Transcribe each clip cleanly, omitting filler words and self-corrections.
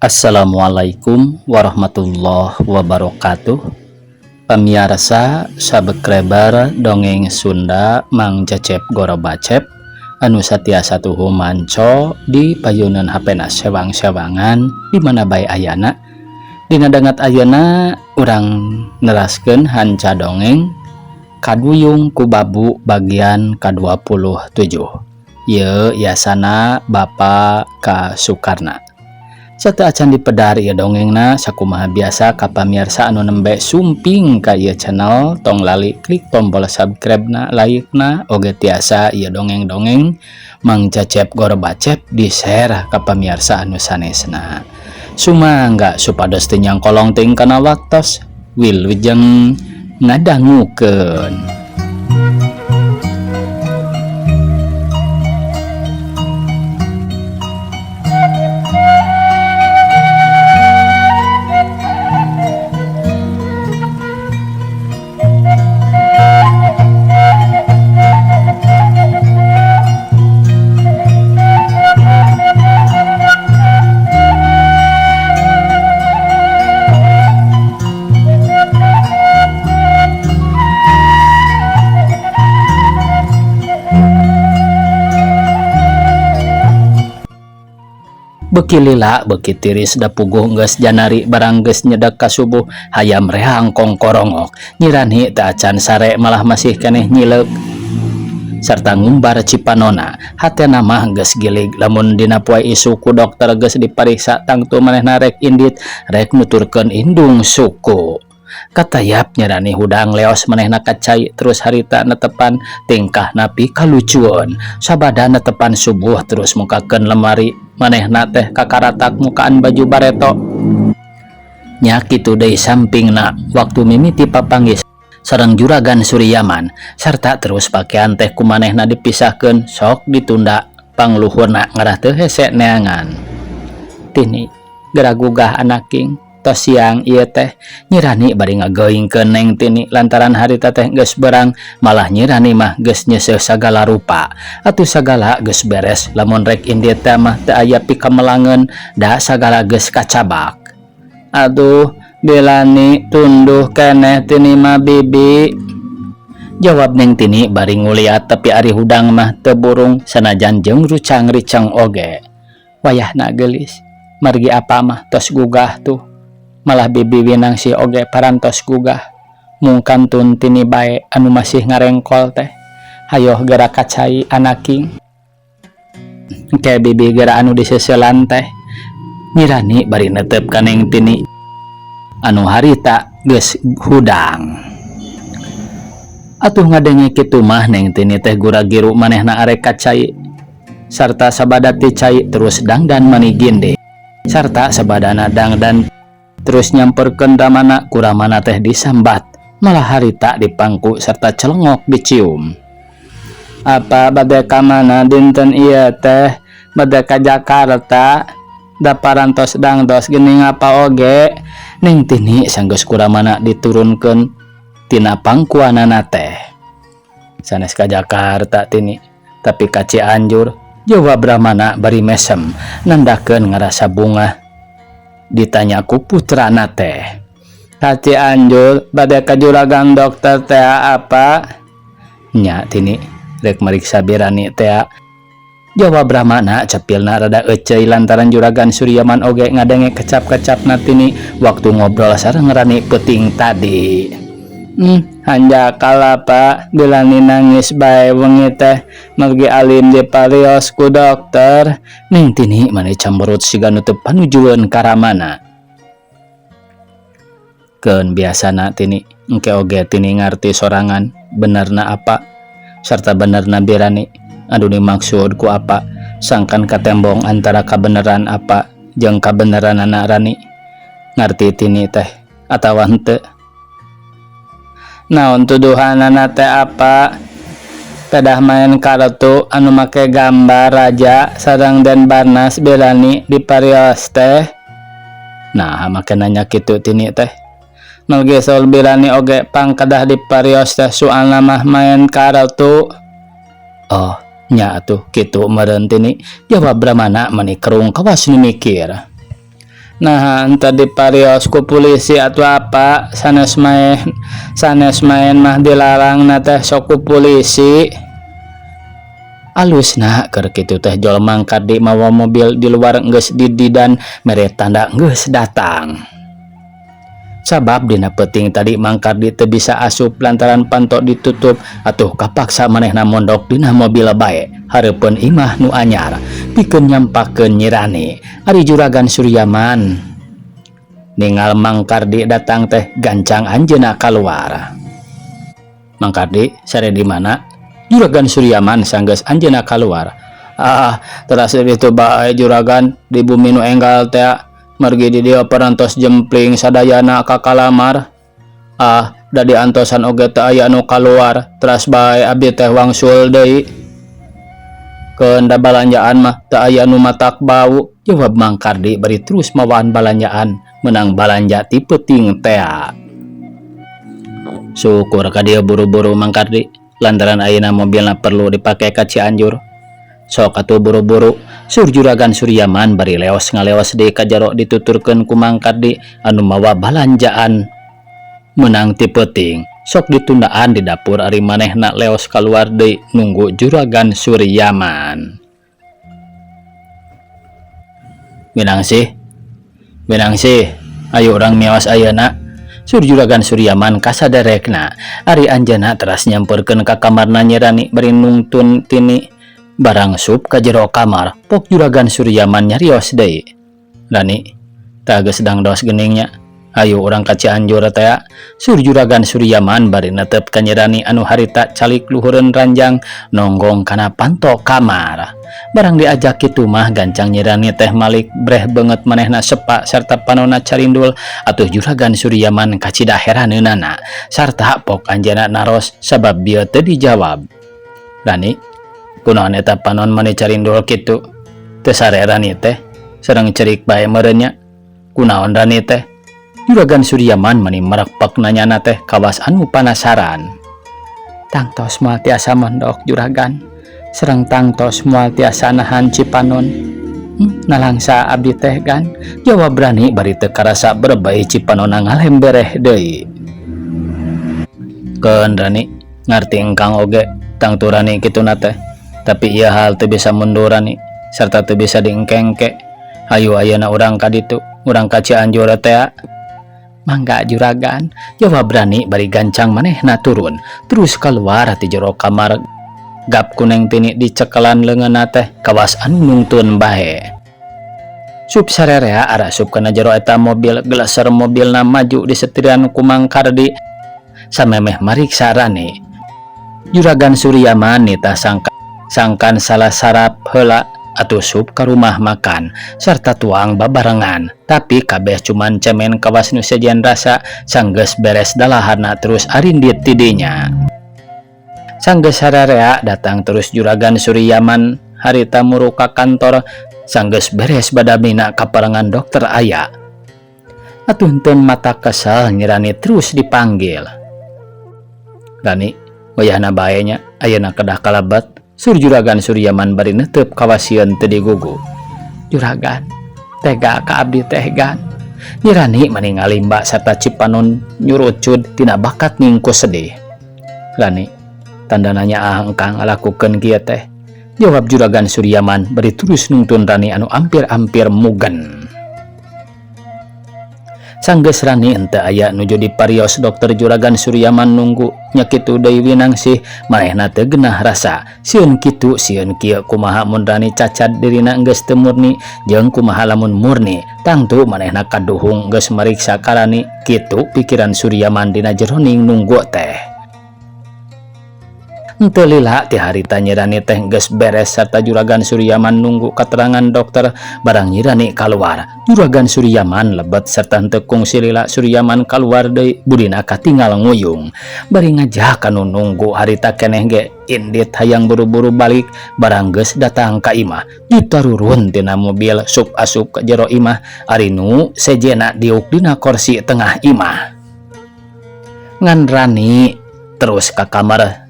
Assalamualaikum warahmatullahi wabarakatuh. Pamiarsa subscriber Dongeng Sunda Mang Cecep Gorobacep anu satiasa tuhu manco di payunan HP na sewang-sewangan di mana bae ayana. Dina danget ayeuna urang neraskeun hanca dongeng Kaduyung ku Babu bagian ka-27. Ieu yasana Bapak K Sukarna. Sateuacan dipedar ieu dongengna, sakumaha biasa ka pamirsa anu nembe sumping ka ieu channel, tong lali klik tombol subscribe na, like na, oge tiasa ieu dongeng-dongeng Mang Cecep Gorbacep di share ka pamirsa anu sanesna. Sumangga supados teu nyangkolong teuing kana waktos. Wilujeng ngadangukeun. Beuki lila beuki tiris, da puguh geus janari. Barang geus nyedek ka subuh, hayam rehang kongkorongok. Nyi Rani teu acan sare, malah masih keneh nyileuk sarta ngumbar cipanona. Hatena mah geus gilig lamun dina poe isuk ku dokter geus dipariksa, tangtu manehna rek indit, rek nuturkeun indung suku. Katayap Nyi Rani hudang, leos manehna ka cai. Terus harita netepan tingkahna pikalucueun. Sabada netepan subuh terus mukakeun lemari, manehna teh kakaratak mukaan baju bareto nya. Kitu deui sampingna waktu mimiti papanggih sareng Juragan Suryaman, sarta terus pakaian teh ku manehna dipisahkeun, sok ditunda pangluhurna ngarah teu hese neangan. "Tini, gera gugah anaking, tos siang ieu teh," Nyi Rani bari ngageuingkeun Neng Tini lantaran harita teh geus berang, malah Nyi Rani mah geus nyeuseuh sagala rupa. Atuh sagala geus beres, lamun rek indit teh mah teu aya pikamelangeun, da sagala geus kacabak. "Aduh, Bilani tunduh keneh Tini mah, Bibi," jawab Neng Tini bari nguliat, tapi ari hudang mah teu burung sanajan jeung rucang-riceng oge. "Wayahna, geulis, margi apa mah tos gugah tuh, malah Bibi Winangsih oge parantos gugah, mung kantun Tini bae anu masih ngarengkol teh. Hayoh gera ka cai anaking, engke Bibi gera anu diseuselan teh," Nyi Rani bari netep ka Neng Tini anu harita geus hudang. Atuh ngadenge kitu mah Neng Tini teh gura-giru, manehna arek ka cai. Sarta sabada ti cai terus dangdan mani ginde, sarta sabadana dangdan terus nyamperkeun Ramana, ku Ramana teh disambat, malah harita dipangku serta celengok dicium. "Apa bade ka mana dinten ieu teh? Bade ka Jakarta? Da parantos dangdos geuning apa oge?" Neng Tini sanggeus ku Ramana diturunkeun tina pangkuanana teh. "Sanes ka Jakarta, Tini, tapi ka Cianjur," jawab Ramana bari mesem nandakeun ngarasa bungah ditanya ku putrana teh. "Ka Cianjur bade ka juragan dokter teh apa?" "Nya, Tini, rek mariksa Birani teh," jawab Ramana, cepilna rada eceuy lantaran Juragan Suryaman oge ngadenge kecap-kecapna Tini waktu ngobrol sareng Rani peuting tadi. Hanjakal apa Bilani nangis bae wengi teh margi alim diparios ku dokter?" Neng Tini mani cemberut siga nu teu panujueun ka Ramana. "Keun biasana, Tini, engke oge Tini ngarti sorangan benerna apa serta benerna Birani anu dimaksud ku apa, sangkan katembong antara kabeneran apa jeung kabeneranana Rani. Ngarti Tini teh atawa henteu?" "Naon tuduhanana teh apa? Pedah main kartu anu make gambar raja sareng Den Barnas Bilani diparios teh." "Nah, make nanya kitu Tini teh?" "Margi saur Bilani oge pangkedah diparios teh soalna mah main kartu." "Oh, nya atuh kitu meureun, Tini," jawab Ramana mani kerung kawas nu mikir. Nah, henteu diparios ku pulisi atuh apa sanes maen sanes maen mah dilarangna teh sok ku pulisi. Alusna keur kitu teh jol Mang Kardi mawa mobil di luar geus dididan mere tanda geus datang. Sabab dina peuting tadi Mang Kardi teu bisa asup lantaran panto ditutup atuh kapaksa manehna mondok dina mobil bae hareupeun imah nu anyar pikeun nyampakeun Nyi Rani. Ari Juragan Suryaman ningal Mang Kardi datang teh gancang anjeunna kaluar. Mang Kardi sare di mana? Juragan Suryaman sanggeus anjeunna kaluar. Ah, teras ditu bae juragan di bumi nu enggal teh margi di dieu parantos jempling sadayana ka kalamar. Ah, da diantosan oge teu aya nu kaluar, teras bae abdi teh wangsul deui. Keun da balanjaan mah teu aya nu matak bau, jawab Mang Kardi bari terus mawaan balanjaan meunang balanja ti peuting tea. Syukur ka dieu buru-buru Mang Kardi lantaran ayeuna mobilna perlu dipake ka Cianjur. Sok atuh buru-buru, sur Juragan Suryaman bari leos ngaleos deui ka jero dituturkeun ku Mang Kardi anu mawa balanjaan meunang ti peuting. Sok ditundaan di dapur ari manehna leos kaluar deui nunggu Juragan Suryaman. Minangsih, Minangsih, ayo urang mios ayeuna. Sur Juragan Suryaman kasaderekna ari anjeunna teras nyamperkeun ka kamarna Nyi Rani bari nungtun Tini. Barang sup ka jero kamar, pok Juragan Suryaman nyarios deui. Rani, tah geus dangdos geuning nya. Ayo urang ka Cianjur tea. Sur Juragan Suryaman bari netep ka Nyi Rani anu harita calik luhureun ranjang nonggong kana panto kamar. Barang diajak kitu mah gancang Nyi Rani teh malik breh beungeut manehna sepa sarta panonna carindul atuh Juragan Suryaman kacida heraneunana sarta pok anjeunna naros sabab bieu teu dijawab. Rani, kunaon eta panon mani carindul kitu? Teu sare Rani teh, sareng cerik bae meureun nya. Kunaon Rani teh? Juragan Suryaman mani merekpek nanyana teh kawas anu panasaran. Tangtos moal tiasa mondok juragan, sareng tangtos moal tiasa nahan cipanon. Nalangsa abdi teh gan, jawab Rani bari teu karasa berebay cipanonna ngalembereh deui. Keun Rani, ngarti engkang oge tangtu Rani kituna teh. Tapi ieu hal teu bisa mundur Rani, sarta teu bisa diengke-engke. Hayu ayeuna urang ka ditu, urang ka Cianjur tea. Mangga juragan, jawab Rani bari gancang manehna turun, terus keluar ti jero kamar. Gap kuneng Tini dicekelan leungeunna teh kawas anu nungtun bae. Sup sarerea arasup kana jero eta mobil, geleser mobilna maju disetiran ku Mang Kardi samemeh mariksa Rani. Juragan Suryaman nitah sangkan salah sarap heula atuh sup ka rumah makan sarta tuang babarengan, tapi kabeh cuman cemen kawas nu sejen rasa. Sanggeus beres dalaharna terus arindit tidinya. Sanggeus sararea datang terus Juragan Suryaman harita muru ka kantor. Sanggeus beres badamina kaparengan dokter aya atuh henteu mata kesel Nyi Rani terus dipanggil. Rani, wayahna bae nya, ayeuna kedah kalebet, sur Juragan Suryaman bari netep kawasieun teu digugu. Juragan, tega ka abdi teh gan. Nyi Rani mani ngalimba sarta cipanon nyurucud tina bakat ningku sedih. Rani, tandana nyaah engkang ngalakukeun kieu teh, jawab Juragan Suryaman bari terus nungtun Rani anu ampir-ampir mugen. Sanggeus Rani henteu aya nuju diparios dokter, Juragan Suryaman nunggu nya kitu deui Winangsih manehna teu genah rasa sieun kitu sieun kieu. Kumaha mun Rani cacad dirina geus teu murni, jeung kumaha lamun murni tangtu manehna kaduhung geus mariksa ka Rani? Kitu pikiran Suryaman dina jeroning nunggu teh. Henteu lila ti harita Nyi Rani teh geus beres sarta Juragan Suryaman nunggu katerangan dokter. Barang Nyi Rani kaluar, Juragan Suryaman lebet sarta henteu kungsi lila Suryaman kaluar deui budina katinggal nguyung bari ngajak anu nunggu harita keneh ge indit hayang buru-buru balik. Barang geus datang ka imah, ditarurun tina mobil sup asup ka jero imah, ari nu sejena diuk dina korsi tengah imah. Ngan Rani terus ka kamar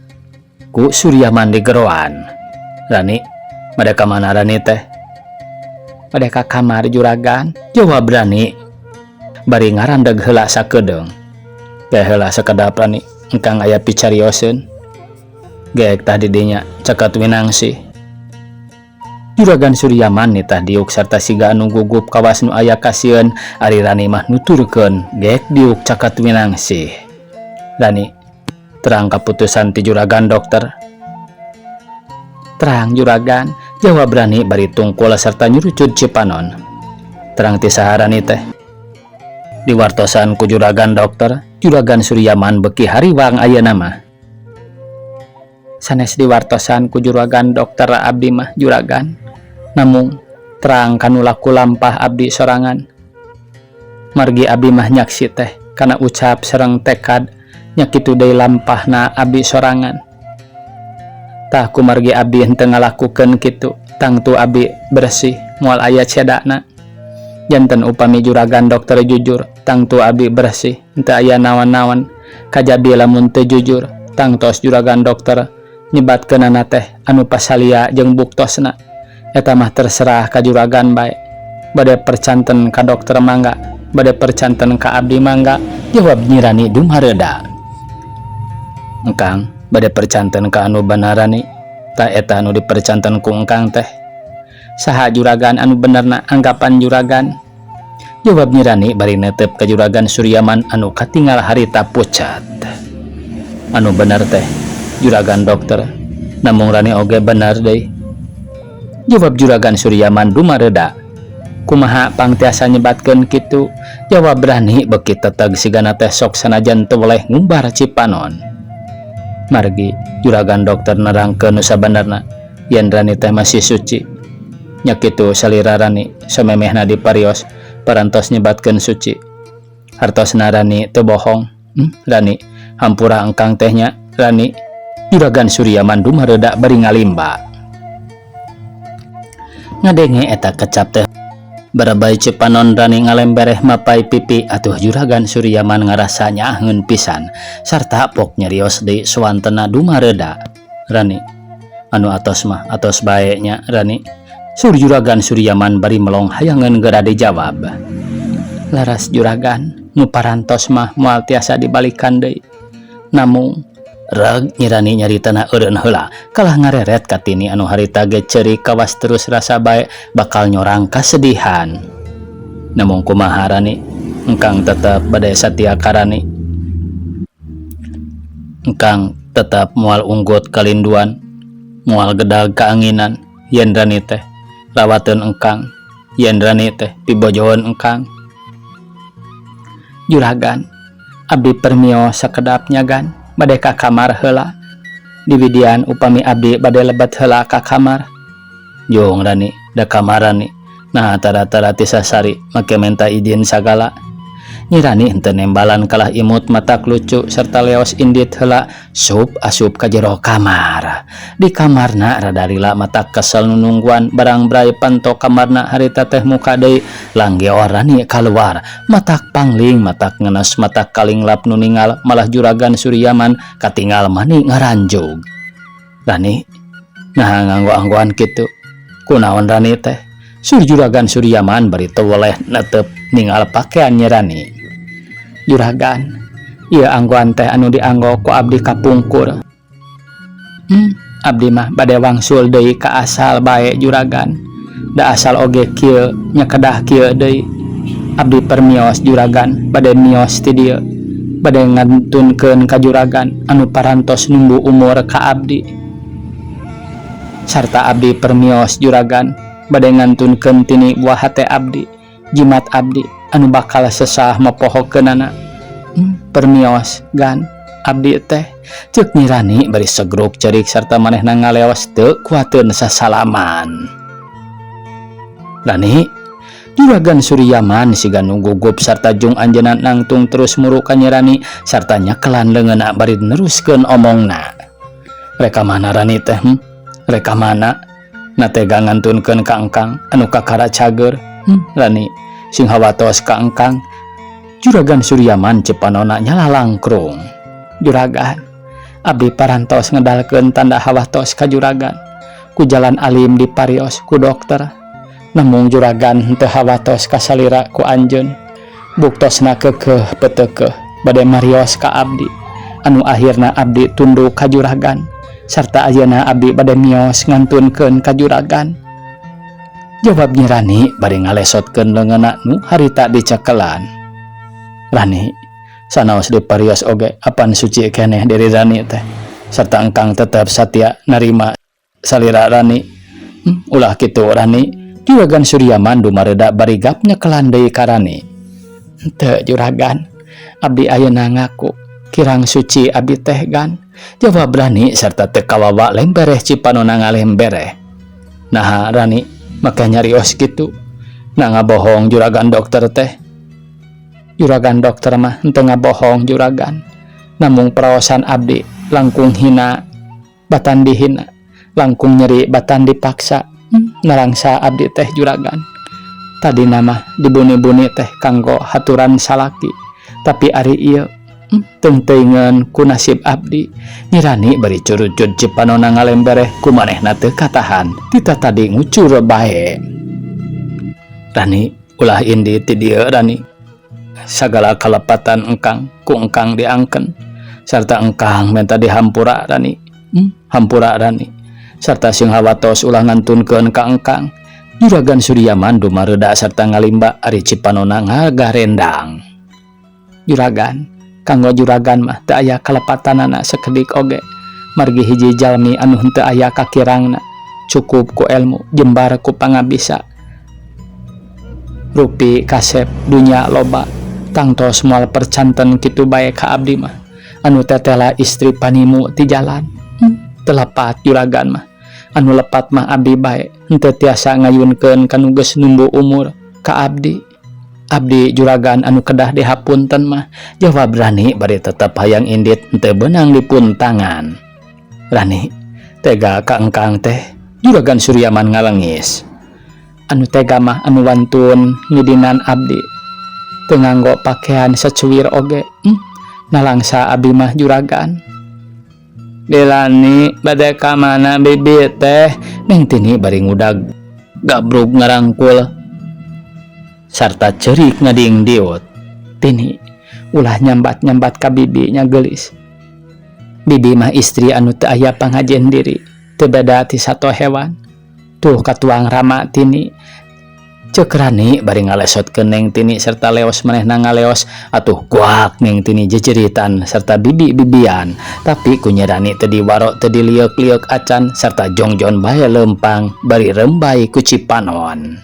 ku Suryaman digeroan. Rani, bade ka mana Rani teh? Bade ka kamar juragan, jawab Rani bari ngarandeg heula sakedeung. Ge heula sakedap Rani, engkang aya picarioseun. Geek tah di dinya caket Winangsih. Juragan Suryaman nitah diuk sarta siga anu gugup kawas nu aya kasieun ari Rani mah nuturkeun geek diuk caket Winangsih. Rani, terang kaputusan ti juragan dokter. Terang juragan, jawab Rani bari tungkul serta nyurucud cipanon. Terang ti saha Rani teh? Diwartosan ku juragan dokter, Juragan Suryaman beuki hariwang ayeuna mah. Sanes diwartosan ku juragan dokter abdi mah juragan. Namung terang kanu laku lampah abdi sorangan. Margi abdi mah nyaksi teh kana ucap sareng tekad nya kitu deui lampahna abdi sorangan. Tah kumargi abdi henteu ngalakukeun kitu, tangtu abdi bersih moal aya cedakna. Janten upami juragan dokter jujur, tangtu abdi bersih henteu aya naon-naon. Kajabi lamun teu jujur, tangtos juragan dokter nyebatkeunana teh anu pasalia jeung buktosna. Eta mah terserah ka juragan bae. Bade percanten ka dokter mangga, bade percanten ka abdi mangga, jawab Nyi Rani dumareuda. Engkang bade percanten ka anu bener Rani. Tah eta anu dipercanten ku engkang teh. Saha juragan anu benerna anggapan juragan? Jawab Nyi Rani bari neuteup ka Juragan Suryaman anu katingal harita pucat. Anu bener teh juragan dokter, namung Rani oge bener deui. Jawab Juragan Suryaman dumareuda. Kumaha pang tiasa nyebatkeun kitu? Jawab Rani beuki teteg sigana teh sok sanajan teu weleh ngumbar cipanon. Margi juragan dokter nerangkeun nu sabenerna yen Rani teh masih suci. Nya kitu salira Rani samemehna diparios parantos nyebatkeun suci. Hartosna Rani teu bohong. Rani, hampura engkang teh nya, Rani. Juragan Suryaman dumareuda bari ngalimba. Ngadenge eta kecap teh barabai cipanon Rani ngalembereh mapai pipi atuh Juragan Suryaman ngarasa nyaaheun pisan sarta pok nyarios deui suwantena dumareuda. Rani, anu atos mah atos bae nya Rani. Sur Juragan Suryaman bari melong hayangeun geura dijawab. Laras juragan, nu parantos mah moal tiasa dibalikan deui. Namung reg Nyi Rani nyaritana eureun heula kalah ngareret Katini anu harita ge ceurik kawas terus rasa bae bakal nyorang kasedihan. Namung kumaha Rani, engkang tetep bade satia ka Rani. Engkang tetep moal unggut kalinduan, moal gedag kaanginan yen Rani teh rawateun engkang, yen Rani teh pibojoeun engkang. Juragan, abdi permios sakedap nya gan, bade ka kamar heula. Diwidian upami abdi bade lebet heula ka kamar. Jung Rani, da kamar Rani. Nah tara-tara ti sasari make menta izin sagala. Nyi Rani henteu nembalan kalah imut matak lucu serta leos indit heula sup asup ka jero kamar. Di kamarna rada lila matak kesel nu nungguan barang bray panto kamarna harita teh muka deui langgeor Rani kaluar matak pangling matak ngenes matak kalinglap nu ningal malah Juragan Suryaman katingal mani ngaranjug. Rani, naha nganggo-anggoan kitu? Kunaon Rani teh? Sur Juragan Suryaman bari teu weleh netep ningal pakaian Nyi Rani. Juragan, ieu anggoan teh anu dianggo ku abdi kapungkur. Abdi mah bade wangsul deui ka asal bae juragan. Da asal oge kieu nya kedah kieu deui. Abdi permios juragan, bade mios ti dieu. Bade ngantunkeun ka juragan anu parantos numbu umur ka abdi. Sarta abdi permios juragan, bade ngantunkeun tini buah hate abdi, jimat abdi anu bakal sesah mapohokeunana. Permios gan abdi teh, ceuk Nyi Rani bari segruk cerik sarta manehna ngaleos teu kuateun sasalaman. Rani, Juragan Suryaman siga nu gugup sarta jung anjeunna nangtung terus muru ka Nyi Rani sarta nyekelan leungeunna bari neruskeun omongna. Rek ka mana Rani teh? Rek ka mana? Na tega ngantunkeun ka engkang anu kakara cager. Rani, sing hawatos ka engkang. Juragan Suryaman cepanona nyalalangkrung. Juragan, abdi parantos ngedalkeun tanda hawatos ka juragan. Ku jalan alim diparios ku dokter. Namung juragan henteu hawatos ka salira ku anjeun. Buktosna keukeuh peuteukeuh bade marios ka abdi. Anu akhirna abdi tunduk ka juragan sarta ayeuna abdi bade mios ngantunkeun ka juragan. Jawab Nyi Rani bari ngalesotkeun leungeunna nu harita dicekelan. Rani, sanaos diparios oge apan suci keneh diri Rani teh sarta engkang tetep satia narima salira Rani. Ulah kitu, Rani. Juragan Suryaman dumareda bari gap nyekelan deui ka Rani. Henteu, juragan, abdi ayeuna ngaku kirang suci abdi teh, gan, jawab Rani serta teu kawawa lembereh cipanona ngalembereh. Naha Rani make nyarios kitu? Nah, ngabohong juragan dokter teh? Juragan dokter mah henteu ngabohong, juragan. Namung praosan abdi langkung hina batan dihina, langkung nyeri batan dipaksa. Nalangsa abdi teh, juragan. Tadina mah dibuni-buni teh kanggo haturan salaki, tapi ari ieu teungteuingeun ku nasib abdi. Nyi Rani bari curucud cipanona ngalembereh ku manehna teu katahan tita tadi ngucur bae. Rani, ulah indit ti dieu, Rani. Sagala kalepatan engkang ku engkang diangken sarta engkang minta dihampura, Rani. Hampura, Rani, sarta sing hawatos ulah ngantunkeun ka engkang. Juragan Suryaman dumareda sarta ngalimba ari cipanona ngagarendang. Juragan, kanggo juragan mah teu aya kalepatanana sakedik oge, margi hiji jalmi anu henteu aya kakirangna, cukup ku elmu, jembar ku pangabisa, rupi kasep dunya loba, tangtos moal percanten kitu bae ka abdi mah anu tetela istri panimu ti jalan. Teu lepat juragan mah. Anu lepat mah abdi bae henteu tiasa ngayunkeun kanu geus numbu umur ka abdi. Abdi, juragan, anu kedah dihapunten mah, jawab Rani bari tetep hayang indit henteu beunang dipuntangan. Rani tega ka engkang teh? Juragan Suryaman ngalengis. Anu tega mah anu wantun ngidinan abdi teu nganggo pakaian sacuwir oge. Nalangsa abdi mah, juragan. Dilani, bade ka mana bibi teh? Neng Tini bari ngudag gabrug ngarangkul sarta cerik ngadingdiut. Tini, ulah nyambat-nyambat ka bibi nya, geulis. Bibi mah istri anu teu aya pangajen diri, teu beda ti sato hewan. Tuh katuang rama Tini, ceuk Rani bari ngalesotkeun Neng Tini serta leos manehna ngaleos. Atuh guak Neng Tini jejeritan serta bibi-bibian, tapi ku Nyi Rani teu diwaro, teu dilieuk-lieuk acan serta jongjon bae leumpang bari rembay ku cipanon.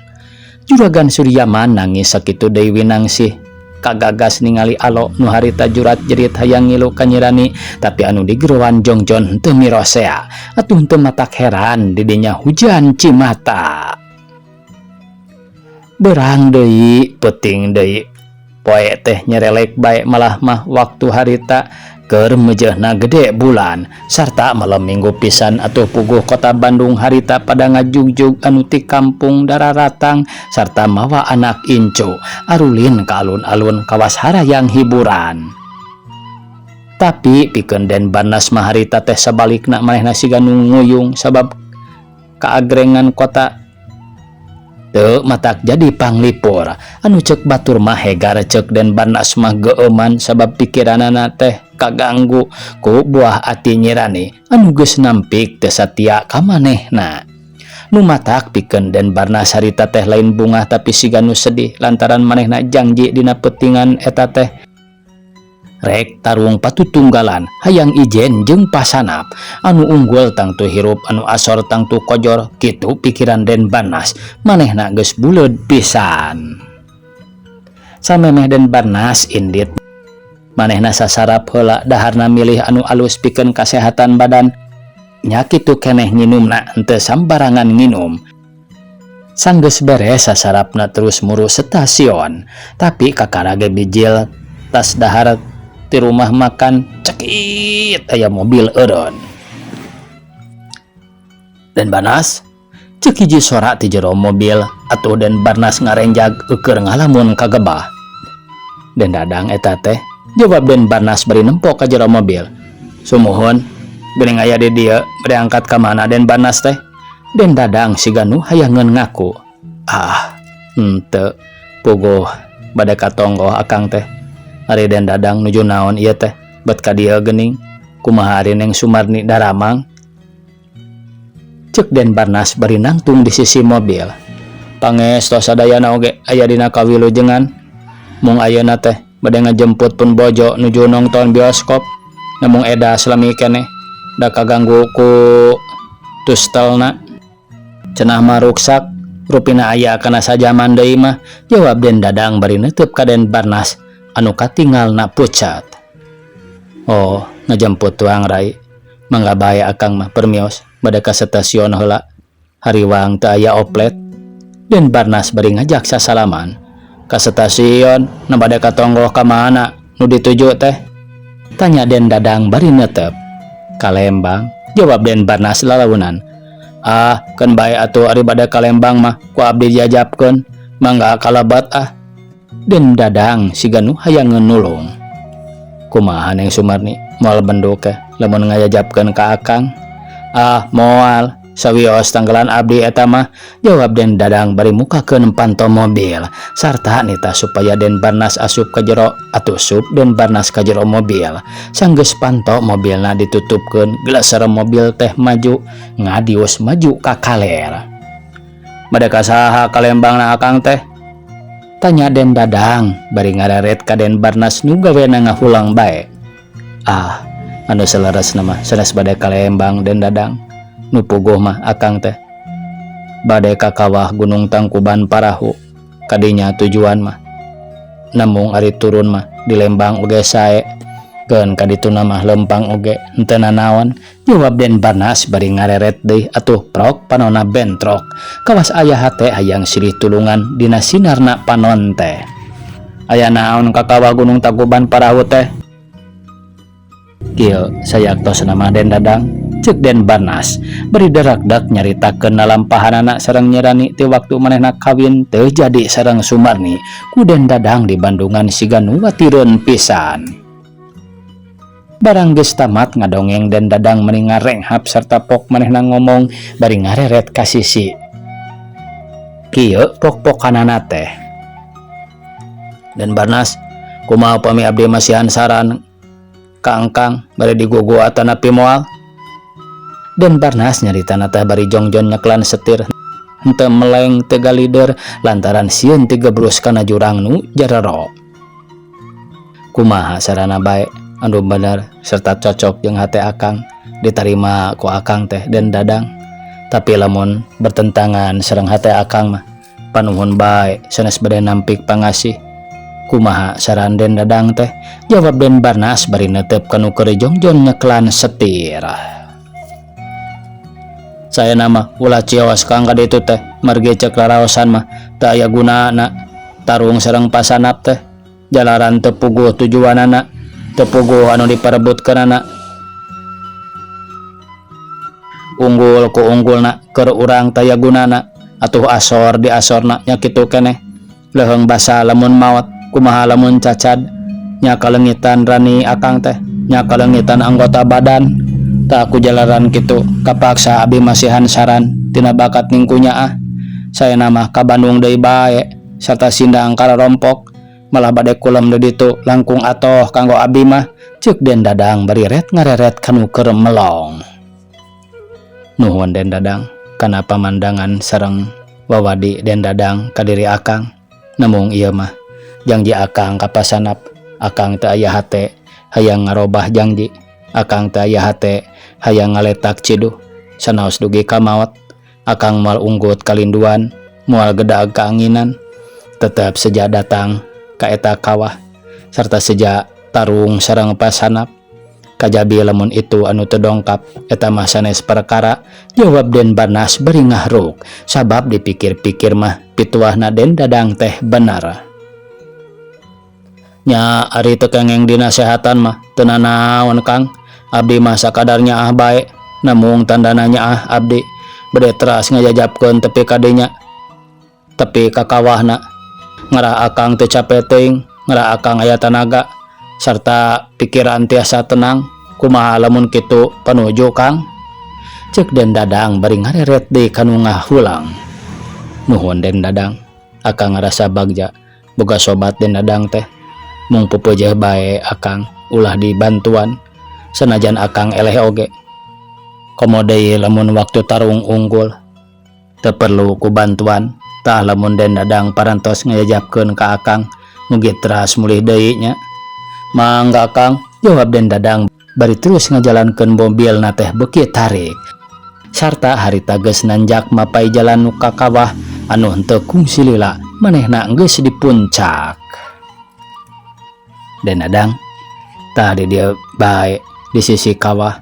Juragan Suryaman nangis sakitu deui winangsih kagagas ningali Alo nu harita jurat jerit hayang ngilu ka Nyi Rani, tapi anu digeroan jongjon henteu mirosea. Atuh henteu matak heran didinya hujan cimata. Berang deui, peuting deui, poe teh nyerelek bae, malah mah waktu harita keur meujeuhna gede bulan sarta malam Minggu pisan. Atuh puguh kota Bandung harita pada ngajugjug anu ti kampung dararatang sarta mawa anak incu arulin ka alun-alun kawas harayang hiburan. Tapi pikeun Den Barnas mah harita teh sabalikna, manehna siga nu nguyung sabab kaagrengan kota teu matak jadi panglipur. Anu ceuk batur mah hegar, ceuk Den Barnas mah geueuman sabab pikiranana teh kaganggu ku buah ati Nyi Rani anu geus nampik teu satia ka manehna. Nu matak pikeun Den Barnas harita teh lain bungah, tapi siga nu sedih lantaran manehna janji dina peutingan eta teh rek tarung patutunggalan hayang ijen jeung pasanap. Anu unggul tangtu hirup, anu asor tangtu kojor, kitu pikiran Den Barnas. Manehna geus buleud pisan. Samemeh Den Barnas indit, manehna sasarap heula. Daharna milih anu alus pikeun kasehatan badan nya, kitu keneh nginumna henteu sambarangan nginum. Sanggeus beres sasarapna terus muru stasiun, tapi kakara ge bijil tas dahar ti rumah makan, cekit aya mobil eureun. "Den Barnas," ceuk hiji sora ti jero mobil. Atuh Den Barnas ngarenjag eukeur ngalamun kagebah. "Den Dadang eta teh," jawab Den Barnas bari nempo ka jero mobil. "Sumuhun, geuning aya di dieu, bade angkat ka mana Den Barnas teh?" Den Dadang siga nu hayangeun ngaku. Ah, henteu puguh bade ka tonggoh akang teh. Ari Den Dadang nuju naon ieu teh bet ka dieu geuning. Kumaha ari Neng Sumarni daramang? Ceuk Den Barnas bari nangtung di sisi mobil. Pangesto sadayana oge aya dina kawilujengan. Mung ayeuna teh bade ngajemput pun bojo nuju nongton bioskop. Namung edas lami keneh da kaganggu ku tustelna. Cenah mah ruksak, rupina aya kana sajaman deui mah, jawab Den Dadang bari neuteub ka Den Barnas anu katingalna pucat. Oh, ngajemput tuang rai. Mangga bae akang mah permios bade ka stasiun heula. Hariwang teu aya oplet. Den Barnas bari ngajak sasalaman. Ka stasiun, nu bade ka tonggoh ka mana nu dituju teh? Tanya Den Dadang bari neuteup. Ka Lembang, jawab Den Barnas lalaunan. Ah, keun bae atuh ari bade ka Lembang mah ku abdi diajapkeun. Mangga kalebet ah. Den Dadang siga nu hayang nulung. Kumaha Neng Sumarni moal benduk eh lamun ngajajapkeun ka akang? Ah, moal. Sawios tanggalan abdi eta mah, jawab Den Dadang bari mukakeun panto mobil sarta nita supaya Den Barnas asup ka jero atuh sup Den Barnas ka jero mobil. Sanggeus panto mobilna ditutupkeun geleser mobil teh maju ngadius maju ka kaler. Bade ka saha ka Lembangna akang teh? Tanya Den Dadang bari ngareret ka Den Barnas nu gawena ngahulang bae. Ah, anu saleresna mah sanes bade ka Lembang Den Dadang. Nu puguh mah akang teh bade ka kawah Gunung Tangkuban Parahu kadinya tujuan mah. Namung ari turun mah di Lembang oge sae. Keun ka dituna mah lempang oge henteu nanaon, jawab Den Barnas bari ngareret deui atuh prok panonna bentrok. Kawas aya hate hayang silih tulungan dina sinarna panon teh. Aya naon ka kawah Gunung Tangkuban Parahu teh? Kieu sayaktosna mah Den Dadang, ceuk Den Barnas bari darakdak nyaritakeun lalampahanana sareng nyerani ti waktu manehna kawin teu jadi sareng Sumarni ku Den Dadang di Bandungan siga nu watireun pisan. Barang geus tamat ngadongeng Den Dadang meni ngarenghap sarta pok manehna ngomong bari ngareret ka sisi. Kieu pok-pokanana teh. Den Barnas, kumaha upami abdi masihan saran ka engkang bade digugu atanapi moal? Den Barnas nyaritana teh bari jongjon nyeklan setir henteu meleng teu galider lantaran sieun tigebrus kana jurang nu jarero. Kumaha sarana bae anu bener serta cocok jeung hate akang ditarima ku akang teh Den Dadang. Tapi lamun bertentangan sareng hate akang mah panuhun bae sanes bade nampik pangasih. Kumaha saran Den Dadang teh? Jawab Den Barnas bari neuteup ka nu keur jongjon nyeklan setir. Saena mah ulah cios kang ka ditu teh margi ceuk raraosan mah teu aya gunana tarung sareng pasanap teh jalaran teu puguh tujuanana teu puguh anu diparebutkeunana unggul ku unggulna keur urang taya gunana atuh asor di asorna nya kitu keneh leuheung basa lamun maot kumaha lamun cacad nya kalengitan rani akang teh nya kalengitan anggota badan tah ku jalaran kitu kapaksa abi masihan saran tina bakat ningkunya ah saena mah ka Bandung deui bae sarta sindang kararompok malah bade kulem di ditu langkung atoh kanggo abi mah ceuk Den Dadang bari ret ngareret kanu keur melong. Nuhun Den Dadang kana pamandangan sareng wawadi Den Dadang ka diri akang. Namung ieu mah jangji akang ka pasanap akang teu aya hate hayang ngarobah jangji akang teu aya hate hayang ngaletak ciduh sanaos dugi ka maot akang moal unggut kalinduan moal gedag kaanginan tetep seja datang ka eta kawah sarta seja tarung sareng pasanap kajabi lamun itu anu teu dongkap eta mah sanes perkara jawab Den Barnas bari ngahruk sabab dipikir-pikir mah pituahna Den Dadang teh bener. Nya ari teu kengeng dinasehatan mah teu nanaon Kang abdi mah sakadar nyaah bae namung tandana nyaah abdi bade teras ngajajapkeun tepi ka dinya tepi ka kawahna ngarah akang teu cape teuing ngarah akang aya tanaga sarta pikiran tiasa tenang kumaha lamun kitu panuju Kang ceuk Den Dadang bari ngareret deui kanu ngahulang. Nuhun Den Dadang, akang ngarasa bagja boga sobat Den Dadang teh. Mung pupeujeuh bae akang ulah dibantuan sanajan akang eleh oge. Komo deui lamun waktu tarung unggul teu perlu ku bantuan. Tah lamun Den Dadang parantos ngajajapkeun ka akang mugi teras mulih deui nya. Mangga Kang, jawab Den Dadang bari terus ngajalankeun mobilna teh beuki tarik. Sarta harita geus nanjak mapai jalan nu ka kawah anu henteu kungsi lila manehna geus di puncak. Den Dadang, tah di dieu bae di sisi kawah.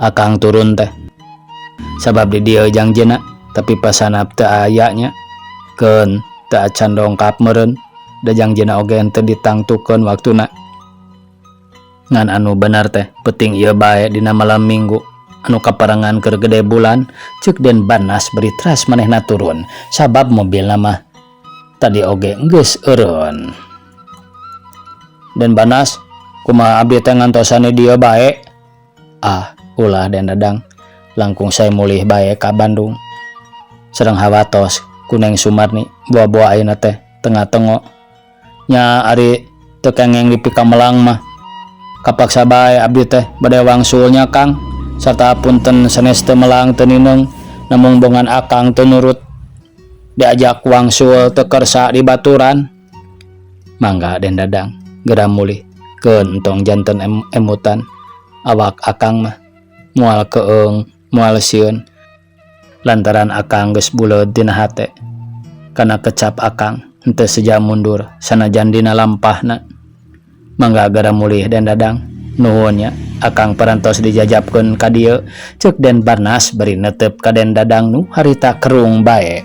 Akang turun teh. Sabab di dieu jangjina tapi pasanap teu aya nya. Keun teu acan dongkap meureun da jangjina oge henteu ditangtukeun waktuna. Ngan anu bener teh peuting ieu bae dina malam minggu anu kaparengan keur gede bulan, ceuk Den Barnas bari teras manehna turun sabab mobilna mah tadi oge geus eureun. Den Barnas, kumaha abdi teh ngantosan di dieu bae? Ah, ulah Den Dadang, langkung sae mulih bae ka Bandung. Sareng hawatos ku Neng Sumarni boa-boa ayeuna teh tengah-tengo. Nya ari teu kengeng dipikamelang mah kapaksa bae abdi teh bade wangsul nya Kang. Sarta punten sanes teu melang teu nineung namung bongan akang teu nurut diajak wangsul teu kersa dibaturan. Mangga Den Dadang geura mulih keun entong janten emutan awak akang mah moal keung moal sieun lantaran akang geus buleud dina hate kana kecap akang henteu seja mundur sanajan dina lampahna. Mangga geura mulih Den Dadang, nuhun nya akang parantos dijajapkeun ka dieu, ceuk Den Barnas bari netep ka Den Dadang nu harita kerung bae.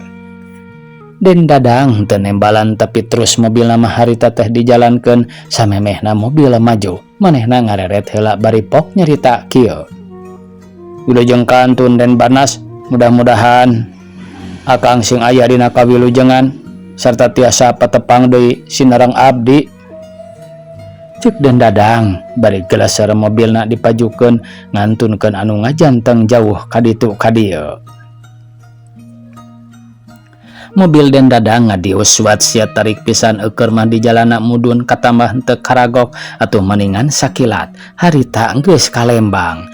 Den Dadang teu nembalan tapi terus mobilna mah harita teh dijalankeun samemehna mobil maju manehna ngareret heula bari pok nyarita kieu. Wilujeng kantun Den Barnas, mudah-mudahan akang sing aya dina kawilujengan sarta tiasa patepang deui sinareng abdi, ceuk Den Dadang bari geleser mobilna dipajukeun ngantunkeun anu ngajanteng jauh ka ditu ka dieu. Mobil Den Dadang ngadius suat sia tarik pisan eueur mah di jalana mudun katambah henteu karagok atuh maningan sakilat harita geus ka Lembang.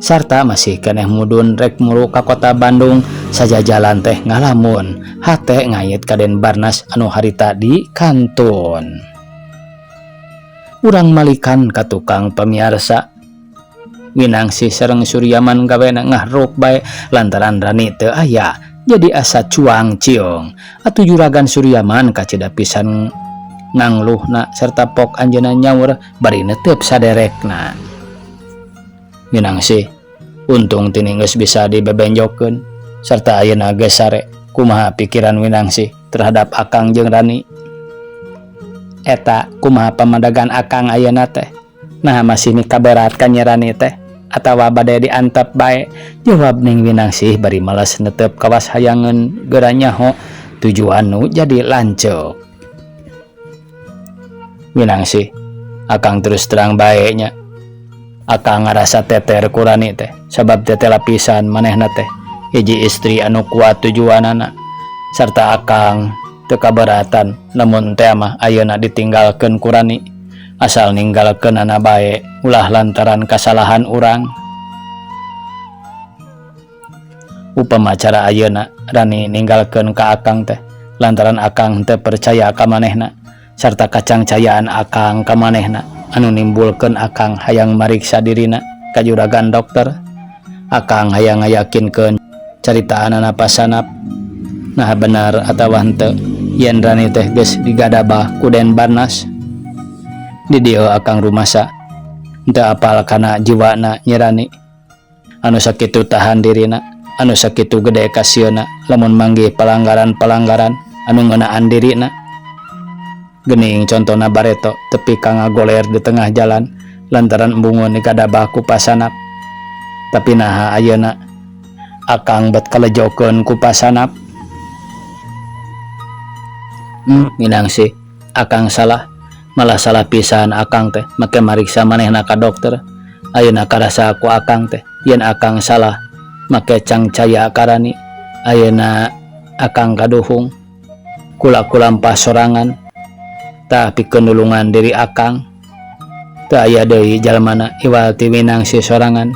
Sarta masih keneh mudun rek muru ka kota Bandung sajajalan teh ngalamun hate ngait ka Den Barnas anu harita di kantun. Urang malikan ka tukang pamiarsa. Winangsih sareng Suryaman gawena ngahruk bae lantaran Rani teu aya jadi asa cuang ciung. Atuh juragan Suryaman kacida pisan ngangluhna serta pok anjeunna nyaur bari netep saderekna. Winangsih, untung tini geus bisa dibebenjokeun serta ayeuna geus sare. Kumaha pikiran Winangsih terhadap akang jeung Rani? Eta kumaha pamadagan akang ayeuna teh? Nah masih mikaberat ka Nyi Rani teh atawa bade diantep bae? Jawab Ning Winangsih bari males netep kawas hayangeun geura nyaho tujuan nu jadi lanceuk. Winangsih, akang terus terang bae nya. Akang ngarasa teter ku Rani teh sabab tetela pisan manehna teh hiji istri anu kuat tujuanana sarta akang teu kaberatan lamun teh mah ayeuna ditinggalkeun ku Rani asal ninggalkeunana bae ulah lantaran kasalahan urang. Upama cara ayeuna Rani ninggalkeun ka akang teh lantaran akang teu percaya ka manehna sarta kacangcayaan akang ka manehna anu nimbulkeun akang hayang mariksa dirina ka juragan dokter. Akang hayang ngayakinkeun caritaanana pasanap nah benar atawa henteu yen Rani teh geus digadabah ku Den Barnas. Di dieu akang rumasa henteu apal kana jiwana Nyi Rani anu sakitu tahan dirina anu sakitu gede kasieuna lamun manggih pelanggaran-pelanggaran anu ngeunaan dirina. Geuning contona bareto tepi ka ngagoler di tengah jalan lantaran embungeun digadabah ku pasanap. Tapi naha ayeuna akang bet kalejokeun ku pasanap. Winangsih, akang salah, malah salah pisan akang teh make mariksa manehna ka dokter. Ayeuna karasa ku akang teh yen akang salah make cangcaya ka Rani. Ayeuna Akang kaduhung. Kula kulampah sorangan. Tah pikeun nulungan diri Akang. Teu aya deui jalmana iwal ti Winangsih sorangan.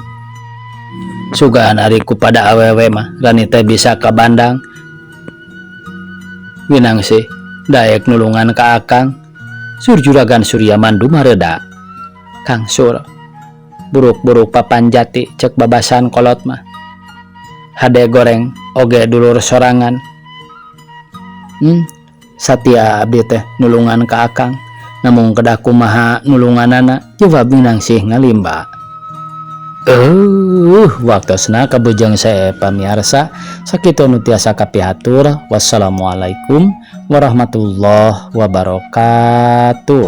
Sugan ari ku pada awewe mah Rani teh bisa ka bandang. Winangsih daek nulungan ka Akang. Sur Juragan Suryaman dumareda. Kang Sur, buruk-buruk papan jati cek babasan kolot mah. Hade goreng oge dulur sorangan. Satia abdi teh nulungan ka Akang. Namung kedah kumaha nulunganana, jawab Winangsih ngalimba. Waktosna kabujeng saya pamiarsa, sakitu nu tiasa kapihatur. Wassalamualaikum warahmatullahi wabarakatuh.